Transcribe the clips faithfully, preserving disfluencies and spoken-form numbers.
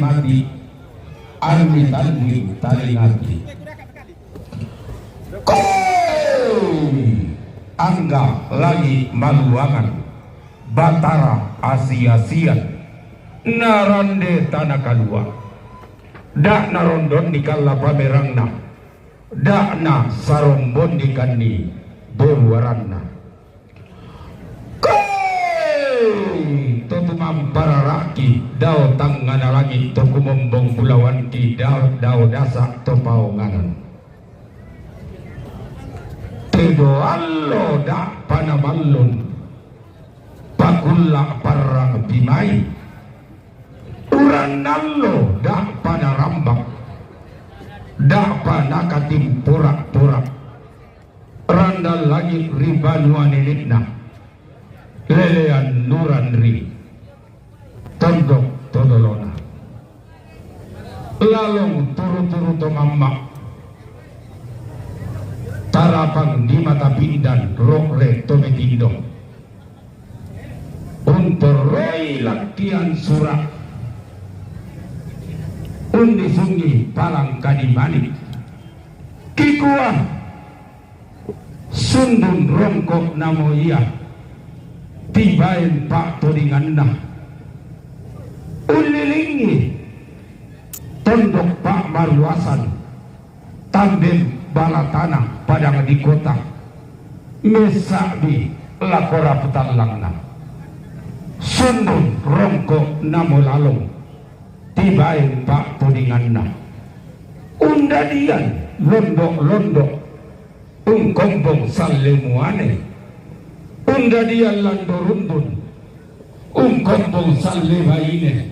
mati, armi tanding talingati. Koi! Angga langi' maluangan, Batara asi-asian, narande tana kalua'. Da' narondon ni kalla pamerangna, da' nasarombon ni kanni boruaranna. Koi! To tumamparara'ki dao tangngana langi', to kumombong bulawanki dao, dao dasa' to paonganan. Tedo allo da' panamallun, pakulla' parrang pimai. Uran allo da' panarambak, da' panakatimpora-pora. Randal langi' ri banua nene'na, lelean nuran ri tondok todolona. Lalong turu-turu to mamma', tarapang di mata pindan, ro're to metindo. Untorroi lakkian sura', unnisungi palangka di mani'. Kikua, sundun rongko' namo ia, tibaen pa'todinganna. Ullilingi tondok pa'maruasan, tamben balatana padang di kota, messa'bi lako raputallangna. Sundun rongko' namo lalong, tibaen pa'todinganna. Undadian londo-londo, ungkombong salle muane. Undadian lando rundun, ungkombong salle baine.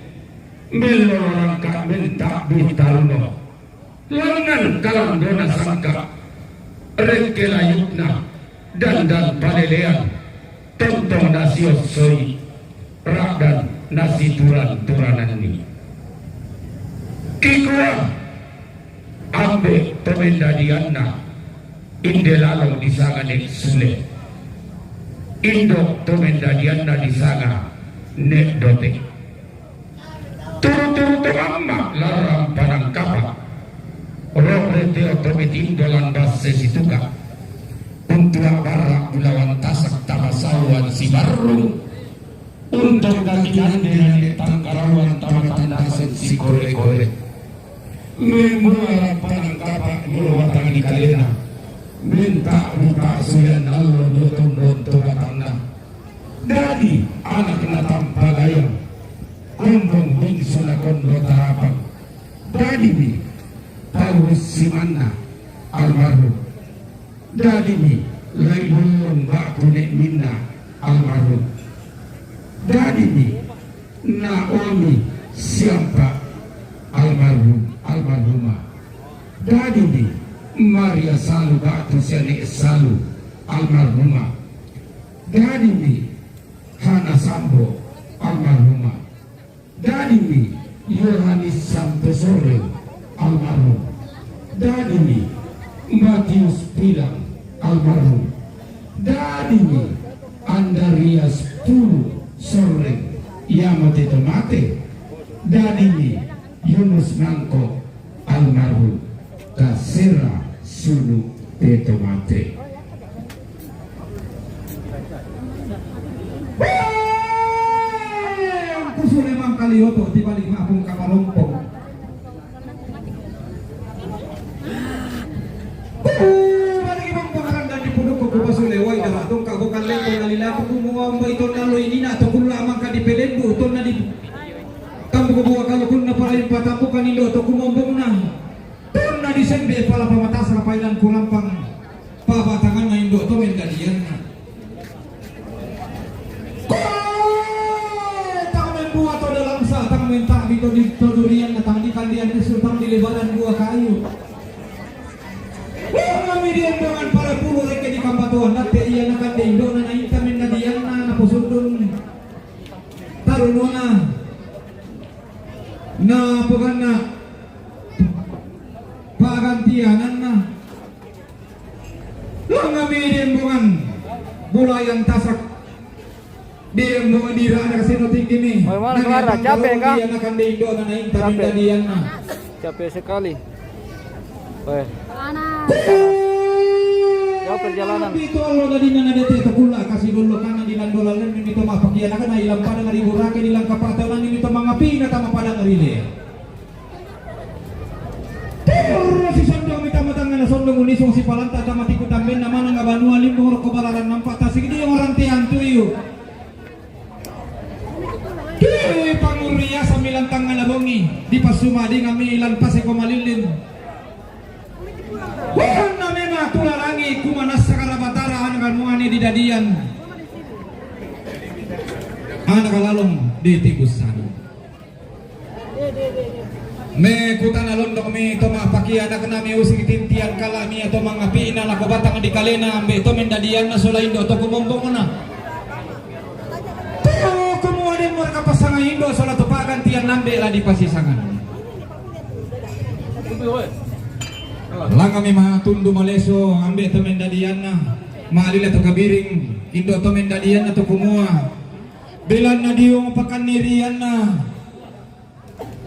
Mellolo rangka' menta'bi taruno, langngan kalandona sangka', rekke layu'na dandan palelean, tontong nasiossoi, ra'dan nasituran-turananni. Kikua, ambe' to mendadianna, inde lalong disanga Ne' Sule. Indo' to mendadianna disanga Ne' Dote'. Turu-turu to mamma' larrang panangkapa', ro're teo to metindo lan basse situka', untua' barra' bulawan tasak tamasauan sibarrung, untu' dakinande nane' tangkarauan tama tandasen sikore-kore. Membuaran panangkapa' molo batang di kalena, menta' buka suyan allo do tondon to batangna. Dadi anakna Tampagayang, kombong bungsu nakon do tarapang. Dadi mi Paulus Simanna, almarhum. Dadi mi Lai Bolong ba'tu Ne' Minna, almarhum. Dadi mi Naomi Siampa, almarhum, almarhuma. Dadi mi Maria Salu ba'tu sia Ne' Salu, almarhuma. Dadi mi Hana Sambo, almarhuma. Dadi mi Yohanis Santo Sorreng, almarhum. Dadi mi Matius Pilang, almarhum. Dadi mi Andarias Pulu Sorreng, iamo te to mate. Dadi mi Yunus Mangko, almarhum. Kasera sunu te to mate. Kusule mangkalioto, tibalik ma'pung kapalompong. Balik ma'pung karandan di pudukku, kupasule wai dara tungka bukan lepo nalilaku kumuwa umbai tonna lo inina to kulla mangka di pelembu tonna di tambuku buwa kalukunna parain patambukan indo to kumombongna. Tonna disembe pala pamatasa pailan kulampang pabatanganna indo to mendadianna. Koe tang membua to dalamsa, tang menta'bi to di to durianna, tang di kandian nesu, tang di lebaran buah kayu. Wah, kami di embongan para pulu reke di kambatuan, datte ia nakande indona nainta mendadianna naposundun. Tarunona na poganna pagantiananna. Langami dembongan bulayan tasak. Dia mau dirana kasino tinggi ni. Bagaimana, Clara? Capek kah? Dia nakan di Indo na nainta. Capek. Mendadian na. Capek sekali. Weh. Jauh perjalanan. Itu Allah tadi na nadete to kulla kasi dolo kana di lando lalan ni to mapakiana kana ilang padang ribu rake di langka patau nani to mangapi na tama padang rile. Terus si sondong mita matangana sondong unisung si palanta tama tiku tambenna manang abanua limbung rokko balaran nampa tasik di orang tiantu iu. Ki panguriasa milan tangana bongi di pasuma di ngami ilan paseko malilin. Wahana mema tularangi kumanassa karabatara anak anuani di dadian. Anak lalong di tikus sana. Me kutana londok mi to mapakiana kena mi usik tintian kala mi to mangapi'na lako batang di kalena ambe to mendadianna sola indo to kumombongna. Teo kumua den morka pasanga indo sola to pagantian nambe la di pasisangan. Langa mi matundu maleso ambe to mendadianna. Maalila to kabiring indo to mendadianna to kumua. Bilanna diung pakannirianna.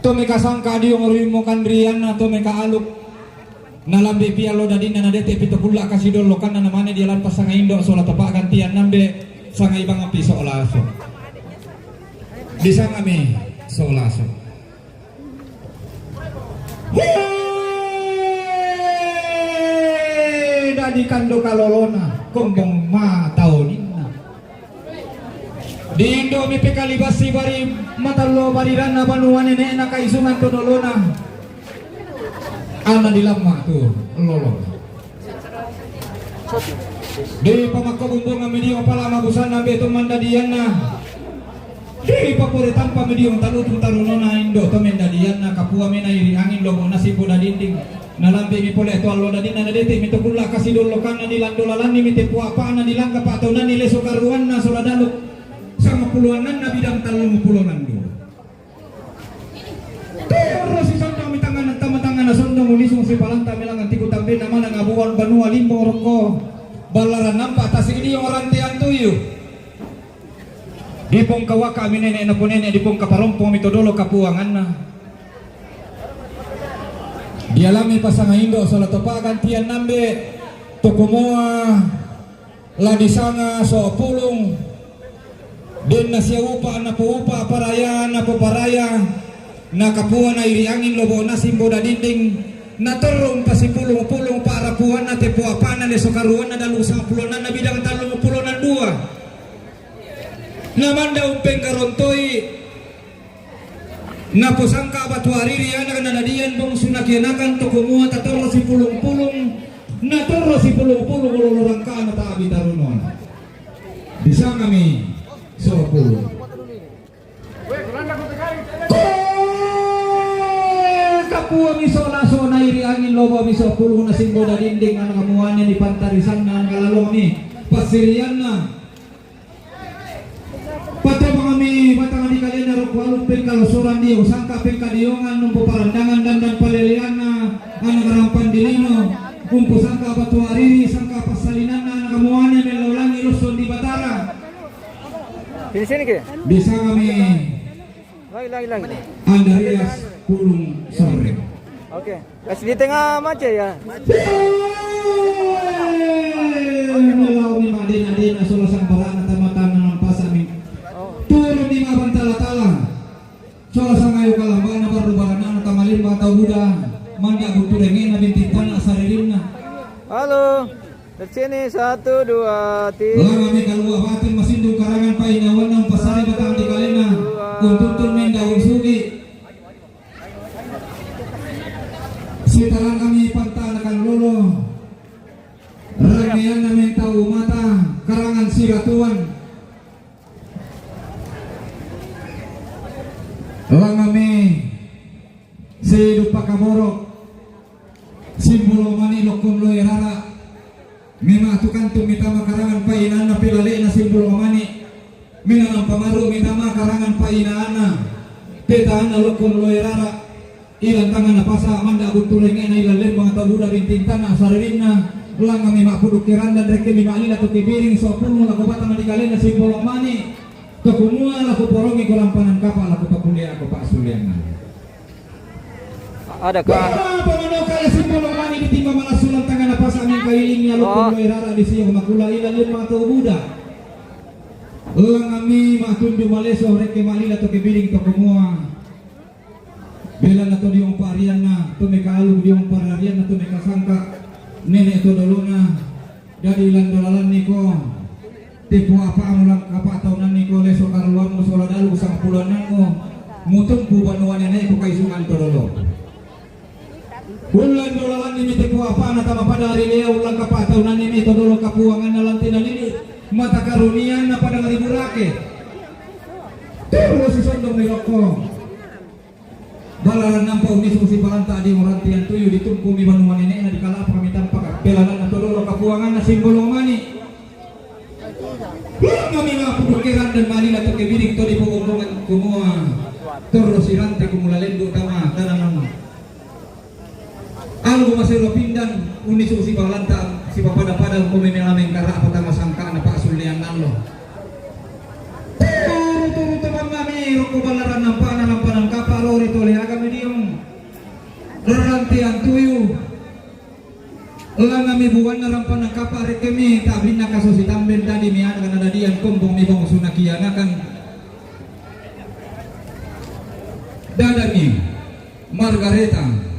To meka sangka diong rimmo kanrianna to meka aluk. Nalambi pi allo dadinna nadete pi to kulla kasi dollokanna namane dia lampa sanga indo sola to pagantian nambe sanga ibang api sola so. Disangami sola so. Hei, dadi kando kalolona kombong mataoninna. Di indo mi pekalibassi bari matallo bariranna banua nene'na kaisungan to dolona. Anna dilamma tu lolo. Di pamakko bumbungan mi dio pala mabusanna betu mandadianna. Di papore tampa mi dio talutung tarunona indo to mendadianna kapua mena iri angin lobo nasipo dadinding. Nalambi mi pole to allo dadinna nadete mi to kulla kasi dollokanna di lando lalanni mi tepu apana di langka pataunanni leso karuanna sola dalu. Sangapuluannanna bidang tallumpulo nandua. Terus si sondong mi tangana tama tangana sondong ulisung si palanta melangan tiku tambe na mana ngabuan banua limbo rokko. Ballaran nampa tasik di orang tiang tuyu. Dipongka waka mi nene napo nene dipongka parompo mi todolo kapuanganna. Dialami pasanga indo sola topa gantian nambe tokomoa la disanga so pulung. Denna sia upa napo upa paraya napo paraya. Na kapua na iri angin lobo na simbo dadinding. Na torrung pasipulung-pulung pa rapuanna tepo apana leso karuanna dalu sapulunanna bidang tallung pulunang dua. Namanda umpengkarontoi. Naposangka batu ariri anak nadadian bongsu nakianakan tokomuata torro sipulung-pulung. Na torro sipulung-pulung lolo rangkana tabi tarunona. Disangami sopulung. Kapua mi sola sona iri angin lobo mi sopulung na simbo dadinding anak muane ni pantarisanna anak lalong ni passirianna. Patobang mi batang di kalena rokko alu pengkalosoran dio sangka pengkadiongan umpu parandangan dandan paleleanna anak rampan dilino umpu sangka batu ariri sangka passalinanna anak muane mellolangi lossong di batara. Sini, sini, Ki. Disangami lagi, lagi, lagi. Andreas Pulung Sore. Oke. Kasi di tengah macet ya. Melau mi madena-dena sola sambarana tamatan nampasami. Turun di mabantala-tala. Sola sangayo kalambana baru barana tamalimba tau buda. Manda guturengena binti tanah saririnna. Halo. Di sini, satu, dua, tiga. Lama mi kalua batin masindung karangan painawanna umpasari batang di kalena. Untuntun menda usugi. Sitarang kami pantanakan lolo. Rameanna mentau mata karangan siratuan. Langame sidupa kaboro. Simbolo mani lokkon loe rara. Mema tukang tu mitama karangan painanna pelale'na simbolo mani. Mina nampa maru mitama karangan painanna. Petana lokkon loe rara. Ilang tangan napasa manda buntu rengena ilang lembang atau buda binting tanah saririnna. Langami mapuduk kirandan rekemi ma'lila tu kibiring sopulung lako batang di kalena simbolo mani. Tokomuwa la kuporongi ko rampanan kapa' la kupakulliya ko pa'sulliyanna. Ada ka? Bapa manoka le simbolo mani ditimba malasulan tangana pasa' mingkailingi alo. Oh. Kullo irara di siyo makula ila lima to buda. Langami ma'tundu maleso rekke ma'lila to kebiring tokomuwa. Belanna to diong pa'riyanna, to mekaalung diong pa'riyanna, to mekasangka nene' to dolona. Dadi lando lalanniko, tepo apa'mu langkapa taunanniko leso karuammu sola dalu sangpulo annanmu, mutumpu banua nene'ku kaisungan to dolo. Ullando lalannimi tepo apa'na tama pada ri lea ullangkapa taunannimi to dolo kapuanganna lantinanini mata karunianna padang ri burake. Terus sisondong ri rokko. Balaran nampa unnisu sipalanta adi murantian tuyu ditumpumi banua nene'na dikalapa kami tampa belananna to dolo kapuanganna simbolo mani. Lima mima pudukeran dan mani la to kebiring to dipogombongan kumua. Terus sirante kumula lendu tama tananang. Algu masero pindan unnisu sipalanta sipapada-pada kumeme lameng kara patama sangkana pa'sullian allo. Turu-turu to mannami rokko ballaran nampa'na rampanan kapa' lori tole aga medium. Rerante antuyu. Langami buanna rampanan kapa' rekkemi ta'binna kaso sitamben dadi mi ana' nadadian kombong mi bongsu nakianakan. Dadami Margareta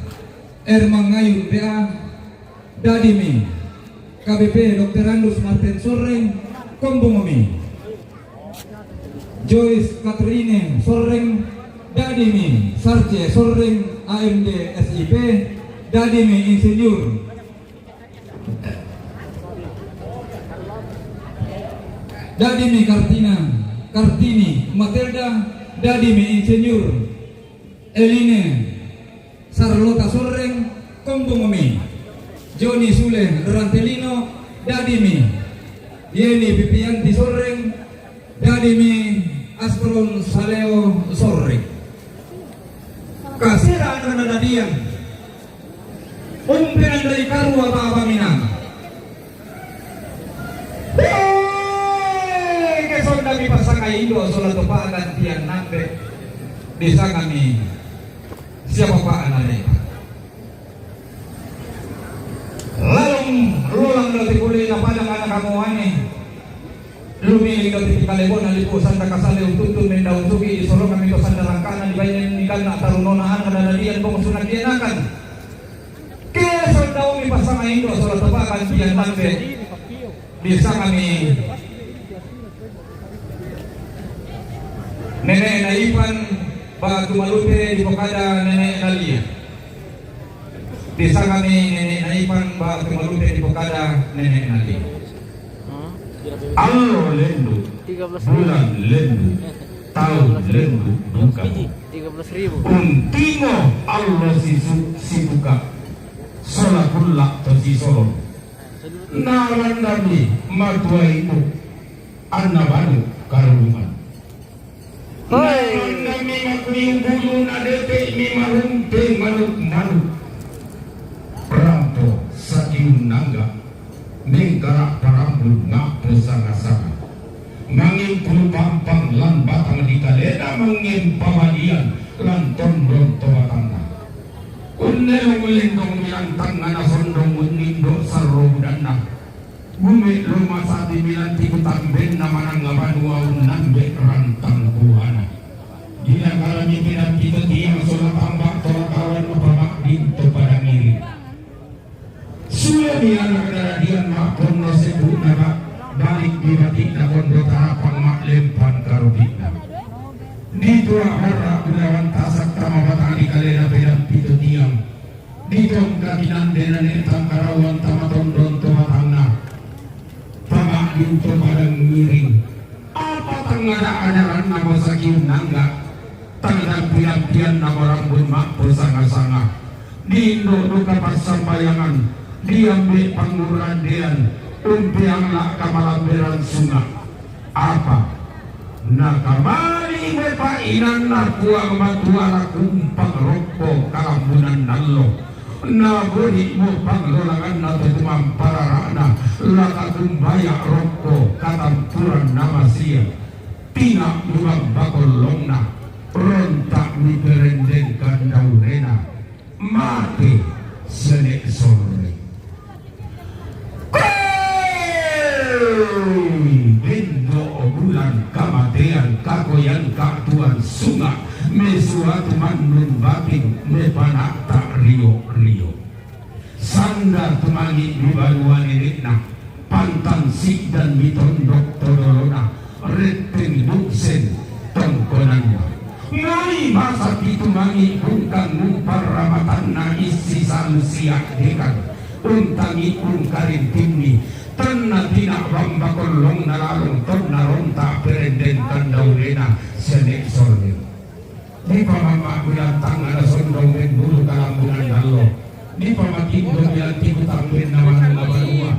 Ermangayun P A. Dadimi, K B P Dokterandus Martin Sorreng, kombongmi. Joyce Catherine Sorreng, dadimi, Sarce Sorreng, A M D S I P, dadimi, Insinyur. Dadimi, Kartina, Kartini, Matilda, dadimi, Insinyur. Eline Sarlota Sorreng, kombongmi. Joni Sule Rantelino, dadimi. Yeni Pipianti Sorreng, dadimi. Astron Saleo Sorreng. Kasera ana' nadadian. Umpenan dari karua baba minang. Hei, ke sonda mi pasanga indo sola to pa'gantian nambe. Disangami siapa pa'ana le. Lalong lolang lo tikuli na padang ana' kamuane. Lumili lo tipi kalebona lipu sanda kasale untutun mendau sugi di solongan mito sanda langkana di bainen ni ganna tarunona ana' nadadian bongsu nakianakan. Ke sondaumi pasanga indo sola to pa'gantian nambe. Disangami nene'na Ipan ba'tu Malute dipokada nene'na Lia. Disangami nene'na Ipan ba'tu Malute dipokada nene'na Lia. Allo lendu', bulan lendu', taun lendu' duka. Untingo allo sisu-, sibuka sola kulla' to sisolo. Nalandami matuaimu anna banu karurungan. Hoi. Nalandami makuyung bulu nadete'mi marumpe manu'-manu'. Rampo sakiunnangga mengkara parambun ma'posanga-sanga. Mangempulu pampang lan batang di kalena mangempamalian lan tondon to batangna. Unnelong lendong milang tangngana sondong unnindo sarro budanna. Gume' lo masa'bi milanti kutambenna manangnga banua unnambe rantang buana. Dinakarami pedang pito tiang sola tamba' to rakawan mapama'din to padang iring. Sulemi ana' kadadian ma'ponno sepu'na ba-, balik di bati'na kondo tarapang ma'lempan karoti'na. Ditua' barra' gunawan tasak tama batang di kalena pedang pito tiang. Ditongka kinande nane' tangkarauan tama tondon to batangna. Pama'din to padang ngiring. Apa tangngada ajaranna mo sakiunnangga? Tangdampi-dampianna mo rambun ma'posanga-sanga. Di indo' duka passambayangan, diambe' pangngurrandean, umpealla' kamalamberan sunga'. Apa? Nakamali' me' pa'inanna Puang Matua la kumpang rokko kalambunanna allo. Naboli'mo panglolanganna to tumamparara'na la takumbaya' rokko katampuranna masiang. Tina' lubang bakollongna, ronta' miperendeng kandaurena, mate sene' sorre. Koi! Bendo bulan kamatean, kakoyan ka'tuan sunga', mesua tumannun bating, mepana'ta rio-rio. Sanda tumangi' mi banua nene'na, pantang si'dan mitondok to dolona, retteng buksen tongkonanna. Moi masa' pitumangi' bungkang umparramatanna issi salu sia'dekan, untangi' bungkarintinni, tanna tina' bamba kollongna lalong tonna ronta' perendeng kandaurena sene' sorre. Dipamamma' bilang tangnga na sondong membulu kalambunan dallo. Dipamatindo bilang tiku tambenna manang na banua.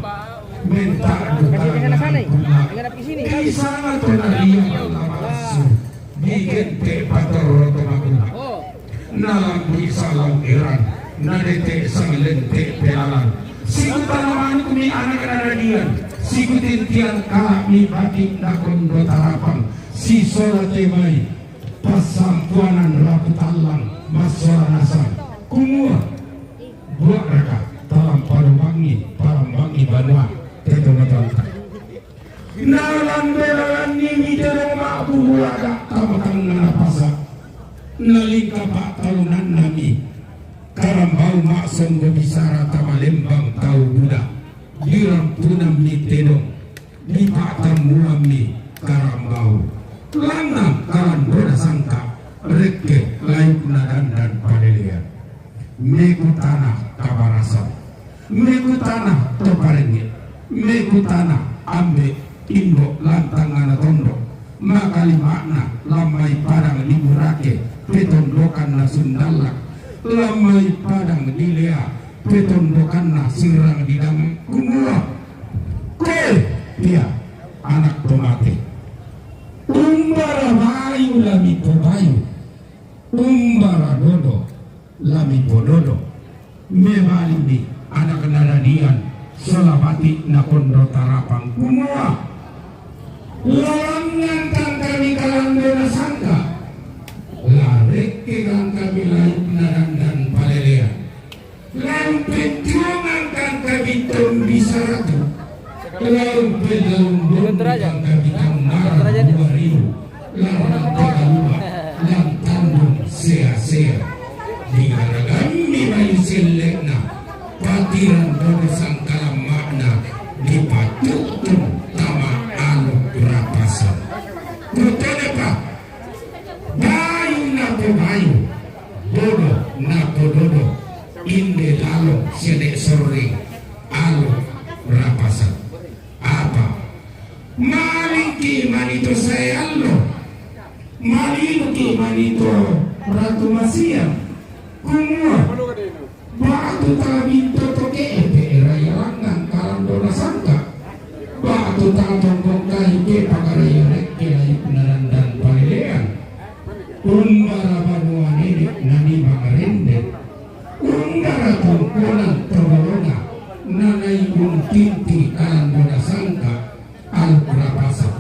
Menta'du kalangan kulla. Di sana to naria malla malassu. Digente' patorro to makulla. Nalambui salau erang. Nadete' sanglente' pelalang. Siku tanamanku mi anak nadadian. Siku tintian kala'mi bati' na kondo tarapang. Sisola te mai. Passampuanan rapu tallang massola nasang, kumua, bua'raka talampa lobangngi, palambangngi banua te to matoanta. Nalambe lalanni mitedong ma'bubulada tama tangnga napasa', nalingka pa'taunannami karambau ma'songgo bisara tama lembang tau buda, dirampunammi tedong. Dipa'tammuammi karambau. Lannang kalandona sangka, rekke layukna dandan palelean. Mekutana kabarasan. Mekutana to parengnge. Mekutana ambe' indo' lantangana tondo. Makalima'na lammai padang di Burake, petondokanna Sundallak. Lammai padang di Lea, petondokanna Sirang di Dang, kumua, koe pia anak to mate. Umbara bayu la mipobayu, umbara dodo la mipododo. Mebalimi anak nadadian sola bati' na kondo tarapang, kumua, lalangngan kangkami kalandona sangka, la rekke kangkami layukna dandan palelean. Laung pentiongang kangkami tombi saratu. Laung pelaung dombi kangkami tammarang dua ribu. Laung tegalua lantandung sea-sea. Digaragammi bayu selle'na. Patiran dodo sangkalamma'na. Dipatu'tun tama aluk rapasan. Kutonepa. Bayu napobayu, dodo napododo, inde lalong sene' sorring, aluk rapasan. Apa? Malingki' mani to sae allo, maliluki' mani to ratu masiang, kumua, ba'tu tala bintoto ke'e pe'e raya langngan kalandona sangka. Ba'tu tala tongkong kayu ke pakarai rekke layukna dandan palelean. Umbara banua nene' nani makarende. Umbara tongkonan to dolona nanai untinti kalandona sangka. Aluk rapasan,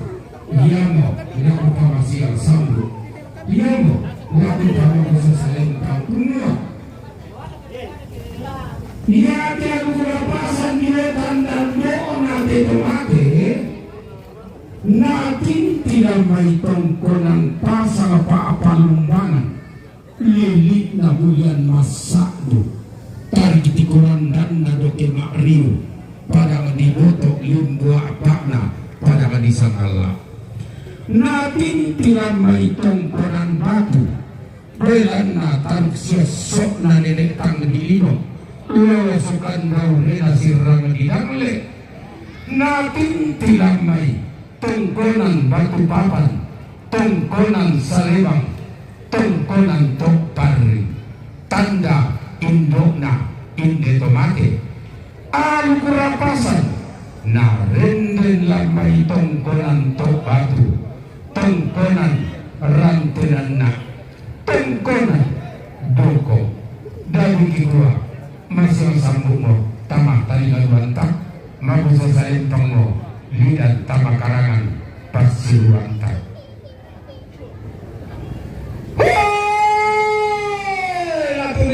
iamo nakupamasial sambu, iamo nakupamakusa salentang kumua. Iate aluk rapasan di wetan dan do'o nate to mate, natintilan mai tongkonan pasang pa'palumbangan. Lili'na bulian massa'bu, tariki tikorandanna doke ma'riu, padang diboto limbu a'pa'na, padang disangalla. Natintilan mai tongkonan batu, belanna taruk siasso'na nene' tang di lino, lolo sukan daurena sirrang di dangle. Natintilan mai tongkonan batu papan, tongkonan salebang, tongkonan topparri, tanda indo'na inde to mate. Aluk rapasan, narenden lan mai tongkonan to batu, tongkonan rantenanna. Tongkonan doko, dadi kikua, masing sambu'mo tama talilaluanta, mabusa salentongmo lidan tama karangan passiruan